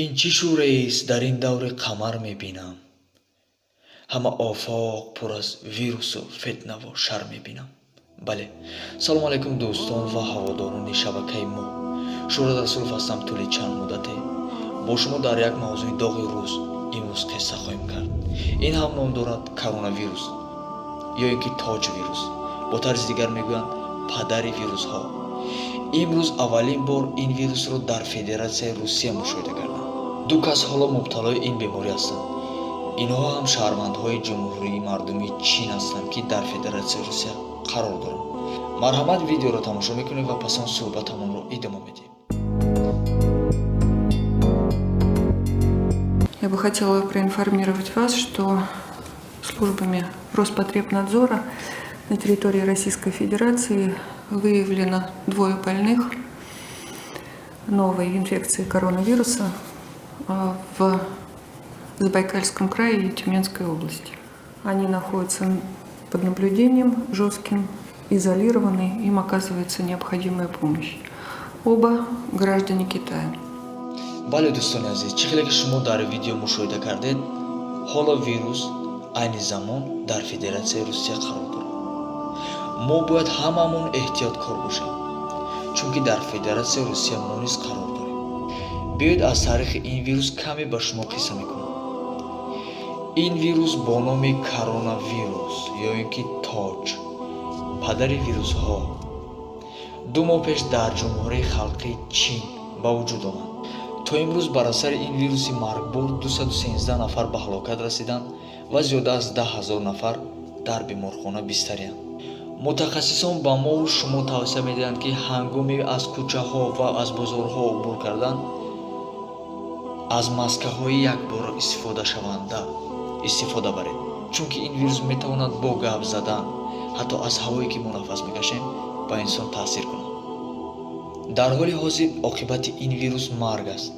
Ин чӣ шӯрест дар ин даври қамар мебинам? Ҳама офоқ пур аз вирусу фитнаву шар мебинам. Бале, салому алайкум, дӯстон ва ҳаводорони шабакаи мо. Шӯҳрат Расулов ҳастам. Тӯли чанд муддате бо шумо дар як мавзӯи доғи рӯз имрӯз қисса хоҳем кард. Ин ҳам ном дорад коронавирус ё ин ки тоҷ вирус, бо тарзи дигар мегӯянд падари вирусҳо. Имрӯз аввалин бор ин вирусро дар Федератсияи Русия мушоҳида карданд. Ду кас ҳоло мубталои ин беморӣ ҳастанд. Инҳо ҳам шаҳрвандҳои Ҷумҳурии Мардумии Чин ҳастанд, ки дар Федератсияи Русия қарор доранд. Марҳамат, видеоро тамошо мекунем ва пас он суҳбатамонро идома медиҳем. Я бы хотела проинформировать вас, что службами Роспотребнадзора на территории Российской Федерации выявлено двое больных новой инфекцией коронавируса в Забайкальском крае и Тюменской области. Они находятся под наблюдением жестким, изолированы, им оказывается необходимая помощь. Оба граждане Китая. Бале, дӯстони азиз, чӣ хеле ки шумо дар видео мушоҳида кардед, ҳоло вирус айни замон дар Федератсияи Русия қарор дорад. Мо бояд ҳамамон эҳтиёткор бошем, чунки дар Федератсияи Русия мо низ қарор дорем. Биёед, аз таърихи ин вирус каме ба шумо қисса мекунам. Ин вирус бо номи коронавирус ё ин ки тоҷ, падари вирусҳо, 2 моҳ пеш дар Ҷумҳурии Халқии Чин ба вуҷуд омад. То имрӯз бар асари ин вируси маргбор 213 нафар ба ҳалокат расиданд ва зиёда аз 10 000 нафар дар беморхона бистариянд. Мутахассисон ба мову шумо тавсия медиҳанд, ки ҳангоми аз кӯчаҳо ва аз бозорҳо убур кардан аз маскаҳои якбора истифодашаванда истифода баред, чунки ин вирус метавонад бо гап задан, ҳатто аз ҳавое ки мо нафас мекашем, ба инсон таъсир кунад. Дар ҳоли ҳозир оқибати ин вирус марг аст.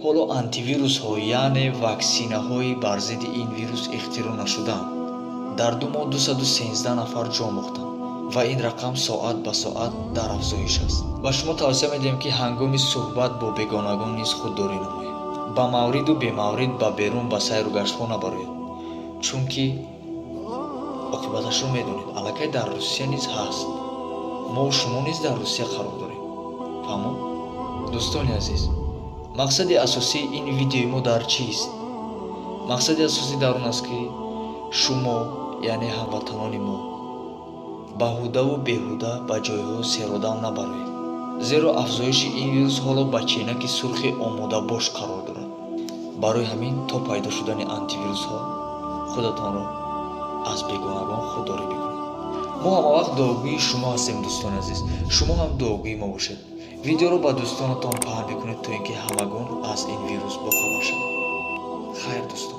Ҳоло антивирусҳо, яъне ваксинаҳои бар зидди ин вирус, ихтироъ нашудаанд. Дар 2 моҳ 213 нафар ҷон бохтанд ва ин рақам соат ба соат дар афзоиш аст. Ба шумо тавсия медиҳем, ки ҳангоми суҳбат бо бегонагон низ худдорӣ намоед, ба мавриду бемаврид ба берун ба сайру гаштҳо набароед, чунки оқибаташро медонед. Аллакай дар Русия низ ҳаст, мо шумо низ дар Русия қарор дорем. Фаҳмо, дӯстони азиз, мақсади асосии ин видеои мо дар чист? Мақсади асосӣ дар он аст, ки шумо, яъне ҳамватанони мо, баҳудаву беҳуда ба ҷойҳо серодам набароед, зеро афзоиши ин вирус ҳоло ба ченаки сурхи омодабош қарор дорад. Барои ҳамин то пайдо шудани антивирусҳо худатонро аз бегонагон худдорӣ бикунед. Мо ҳамавақт дуогӯи шумо ҳастем, дӯстони азиз, шумо ҳам дуогӯи мо бошед. Видеоро ба дӯстонатон паҳн бикунед, то ин ки ҳамагон аз ин вирус бохабар шаванд. Хайр, дӯстон.